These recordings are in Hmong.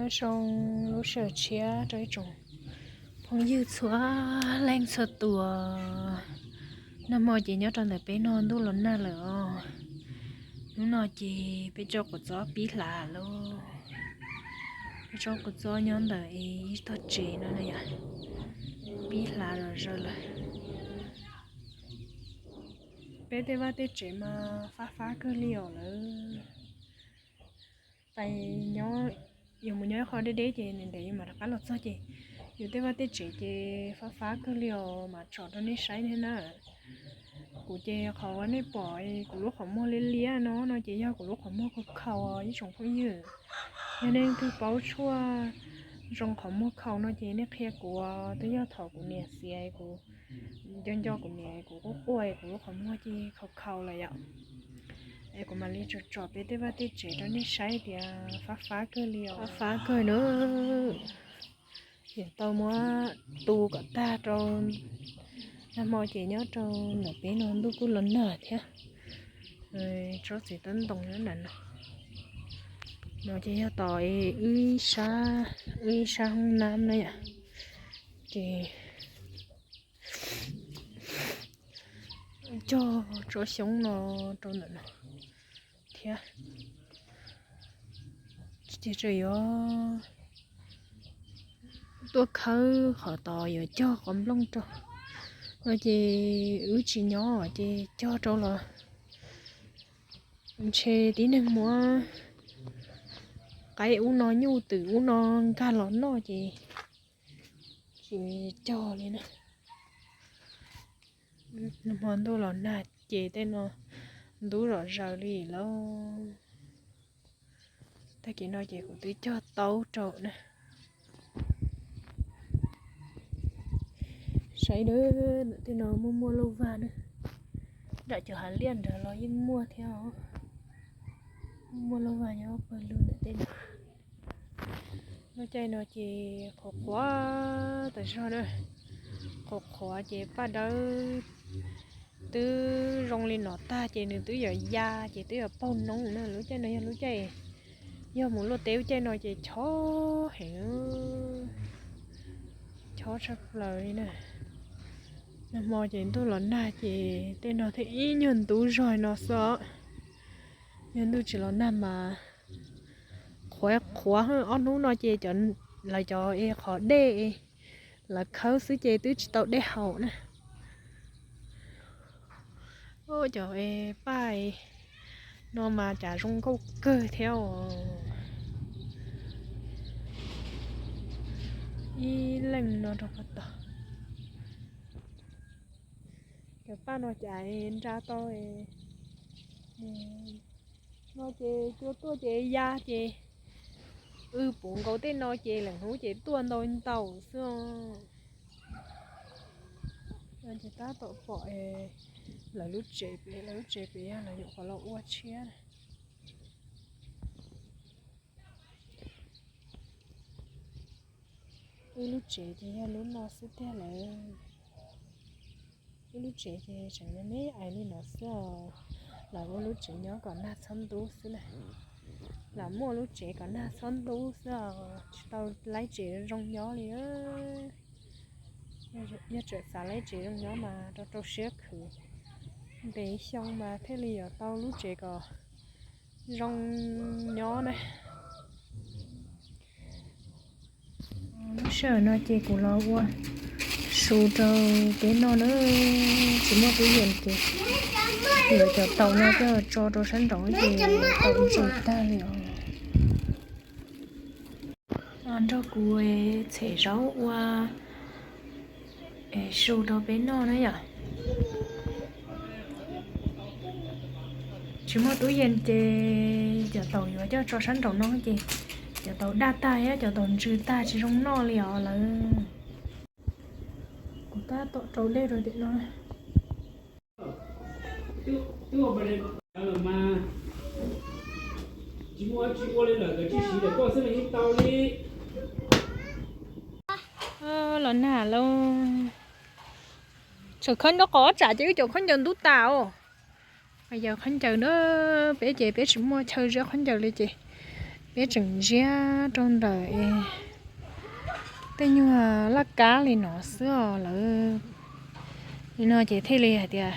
Nyob zoo lub sij hawm tshiab rau ib tsoom phooj ywg txhua leej txhua tus. Nag hmo ces nyob rau ntawm peb no ntuj los nag lawm os. Hnub no ces peb tso quav txob pib hlav lauj. Peb tso quav txob nyob ntawm ib tog tsev no na yom, pib hlav zom zaws lawm. Peb tej vaj tej tsev mas fab fab kawg li os lawm. Pais nyob, yus mus nyob ib qho deb deb ces ntev ntev yus mam rov qab los txog ces yus tej vaj tej tsev ces fab fab kawg li os, mas tsom rau nej saib thiab na. Kuv ces qhov uas nej pom kuv lub qhov muag liab liab no no ces yog kuv lub qhov muag khaus khaus os ib tsoom phooj ywg. Yog nej leej twg paub tshuaj zoo qhov muag khaus no ces nej qhia kuv, twb yog thaum kuv niam xiam kuv nco nco kuv niam kuv quaj quaj kuv lub qhov muag ces khaus khaus lawm yom. Es kuv mam li tsom tsom peb tej vaj tej tsev rau nej saib tias fab fab kawg li os, fab fab kawg na. Yuav tau muab tu kom tag rau nag hmo ces nyob rau ntawm peb no ntuj kuj los nag thiab. Tsob txiv tab ntoo nyob nram no, no ces yog tos wb ib sab, wb ib sab hoob nab na yom. Ces cog tsob xyoob no rau ntawm no thiab. Ces tseem yuav tuaj khawb qhov tos yuav cog qos nplooj rau no ces wb tsis nyob ces cog rau los ntshe tib neeg muab qaib ub no nyuj twm ub no nkag los noj ces tsis cog li na. Nag hmo ntuj los nag ces tej no ntub zom zaws li lauj. Tag kis no ces kuv twb cog taub rau na. Saib na, ntawm tej no muaj muaj lauj vag na. Nram cov hav liaj nrad los yeej muaj thiab os. Muaj lauj vag nyob pawg lug ntawm tej no. Lub caij no ces qhuav qhuav tas zog na. Qhuav qhuav ces paj dawb twb zoo li no tag ces nws twb yuav ya ces twb yuav paug noob na. Lub caij no yog lub caij, yog mus luaj teb lub caij no ces chob heev, chob tshaj plaws li na. Nag hmo ces ntuj los nag ces tej no thiaj ib nyuag ntub zog no xwb os. Yog ntuj tsis los nag mas qhuav qhuav, ob hnub no ces lawv cov es qhov dej lawv khawb xwb ces twb tsis tau dej haus na. Cov paj no mas cas zoo nkauj kawg thiab os. Ib leej no rau qhov tod. Cov paj no cas nra tau no ces cua tuaj ces ya ces w puv nkaus tej no ces lawm hnub ces tuaj ntau ntau xwb. Ces tab tom pom lawv lub tsev pem, lawv lub tsev pem yog lawv nyuam qhuav los ua tshiab. Wb lub tsev ces yog lub no xwb tiag lawm. Wb lub tsev ces tseem me me ais li no xwb os. Lawv ua lub tsev nyob kom nag txhob ntub xwb na. Lawv muaj lub tsev kom nag txhob ntub xwb os, tsis tau laib tsev zoo nyob li. Yog tseem xav laib tsev zoo nyob mas rau rau siab khwv ntev xyoo mas thiaj li yuav tau lub tsev kom zoo nyob na. Lub sij hawm no ces kuv los ua su rau peb noj na, tsis muaj tub yees ces yuav cov taum no coj tso rau sab nraud ces taum ntsws tag li os. Nrog kuv txhem zaub ua su rau peb noj na yom. Tsis muaj tub yees ces cov taum yuav coj tso sab nraum no ces cov taum daj tag thiab cov taum ntsws tag tsis zoo noj li os lawm. Kuv tab tom rau dej rau tiam no. Los nag lauj. Tseem khawb nraub qaum ob tsam ces wb cov khaub ncaws ntub tas os. Yog khaub ncaws na, peb ces peb tsis muaj chaw ziab khaub ncaws li ces Peb tseem ziab rau ntawm tej nyuag laj kab li no xwb os lawv. Li no ces thiaj li hais tias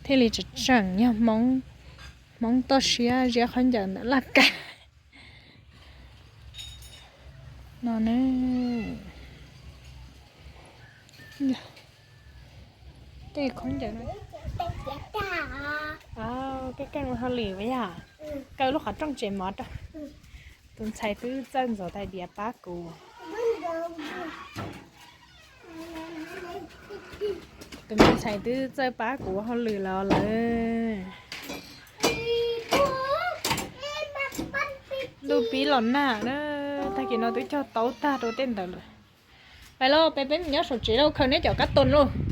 thiaj li tseem tseem yog Hmoob, Hmoob toj siab ziab khaub ncaws ntawm laj kab no ne. Tej khaub ncaws no, keej keej ua hauj lwm yog kaw lub qhov rooj tsev mov rau. Tus ntxhais twb txawj ntxuav tais diav pab kuv. Tus me ntxhais twb txawj pab kuv ua hauj lwm los lawm. Ntuj pib los nag na, tag kis no twb cog taub tag rau tej ntawd lawm. Pais lauj, peb peb mus nyob saum tsev lauj, khaws neb cov kab toos lauj.